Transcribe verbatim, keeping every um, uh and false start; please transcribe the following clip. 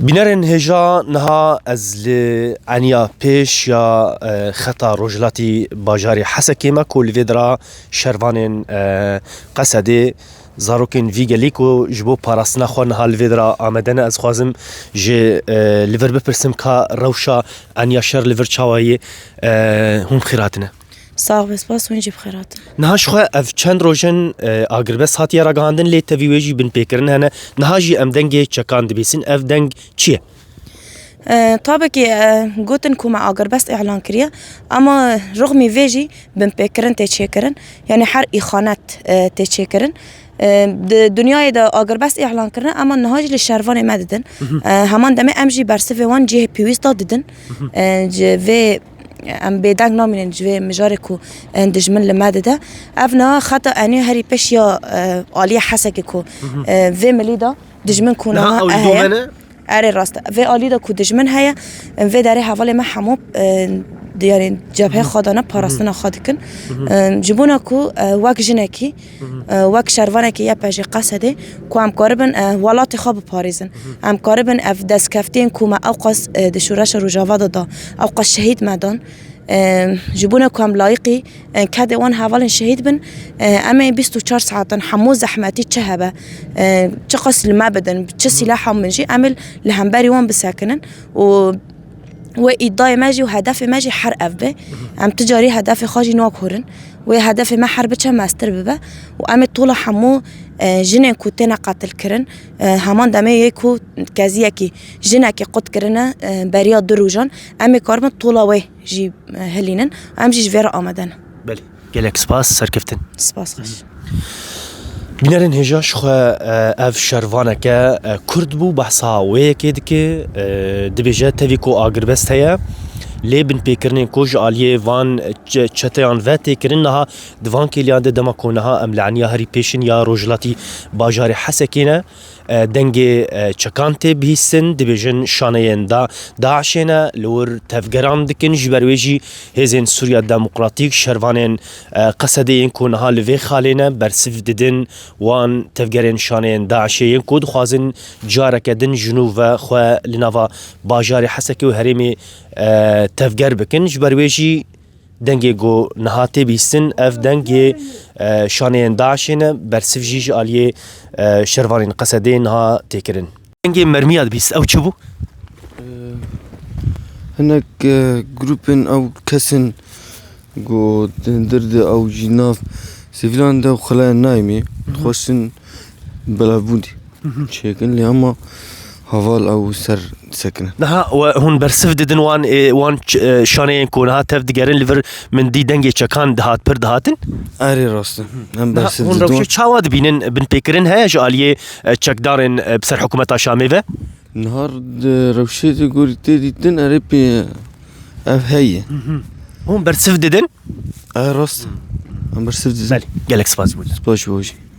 Bînerên hêja, niha ez li eniya pêş ya, e, xeta rojhilatî bajarê Hesekê me ku li vê dira şervanên, e, Qesedê, zarokên vî gelî ku ji bo parastina xwe niha li vê dira amade ne, ez xwazim ji, e, li vir bipirsim ka rewşa eniya şer li vir çawa ye, e, hûn bi xêr hatine. Sax be, spas, hûn jî bi xêr hatin. Niha ji xwe ev çend roj in, e, agirbest hatiye ragihandin, lê tevî wê jî binpêkirin hene. Niha jî em dengê çekan dibîsin. Ev deng çi ye? E, tabekî, e, gotin ku me agirbest îlan kiriye, ama rixmî vê jî binpêkirin tê çêkirin. Yanî her îxanet, e, tê çêkirin. E, di dinyayê de agirbest îlan kirine, ama niha jî li şervanê me didin. E, heman demê em jî bersivê wan cihê pêwîst de didin. E, ji vê em bêdeng namînin ji vê mijarê ku, e, dijmin li me dide. Ev niha xeta enê herî pêş ya, e, aliyê Hesekê ku, e, vê milî de dijmin ku niha niha ew li heye. Erê rast e. Vê alî de ku dijmin heye, em vê derê hevalê me hemû, e, di, yanî cebhê xwe dane, parastina xwe dikin. E, ji bona ku, e, wek jinekî, e, wek şervanekî Y P J Qesedê ku em karibin, e, welatê xwe biparêzin. Em karibin ev destkeftiyên ku me ewqas, e, di şoreşa Rojava de da, ewqas şehîd me dan. E, ji bona ku em layiqî, e, kedê wan hevalên şehîd bin, e, em ê bîst û çar saetan hemû zehmetî çi hebe, e, çiqas li me bidin, çi sîlaha min jî, em ê li hemberî wan bisekinin û wê îdayê me jî û hedefê me jî her ev be. Em ti carî hedefê xwe jî naguherin. Wê hedefê me her biçe mestir bibe û em ê tola hemû, e, jinên ku têne qetilkirin, e, heman demê yê ku keziyekî, jinekî qut kirine, e, beriya du rojan, em ê karibin tola wê jî, e, hilînin. Em jî ji vê re amade ne. Belê. Gelek spas, serkeftin. Spas xweş. Bînerên hêja, ji xwe, e, ev şervaneke, e, Kurd bû, behsa wê yekê dike, e, dibêje tevî ku agirbest heye, lê binpêkirinên ku ji aliyê van çe-, çeteyan ve tê kirin, niha di van kêliyan de dema ku niha em li eniya herî pêşin ya rojhilatî bajarê Hesekê ne, e, dengê, e, çekan tê bihîstin, dibêjin şaneyên da-, DAIŞê ne, li wir tevgeran dikin, ji ber wê jî hêzên Sûriya Demokratîk şervanên, e, Qesedê yên ku niha li vê xalê ne, bersiv didin wan tevgerên şaneyên DAIŞê yên ku dixwazin careke din ji nû ve xwe li nava bajarê Hesekê û herêmê, e, tevger bikin. Ji ber wê jî dengê ku niha tê bîstin, ev dengê, e, şaneyên DAIŞê ne, bersiv jî ji aliyê, e, şervanên Qesedê niha tê kirin. Dengê mermiya dibîst, ew çi bû? Hinek, e, grûpên ew kesin ku di hundir de ew jî nav sivîlan de xwelaya nayê me, dixwestin belavbûnê çêkin, lê hema heval ew ser disekinin. Niha we hûn bersiv didin wan, ê, wan ç-, e, şaneyên ku niha tev digerin, li vir min dî dengê çekan dihat, pir dihatin? Erê, rast e. Em Niha bersiv hûn didin rewşe wan. Çawa dibînin, binpêkirin heye ji aliyê, e, çekdarên, e, bi ser hikûmeta Şamê ve? Niha di rewşê de gorî tê dîtin, erê pê ev heye. Hûn bersiv didin? Erê, rast e. Em bersiv didin. Belê, gelek spas ji bo te. Spas ji bo jî.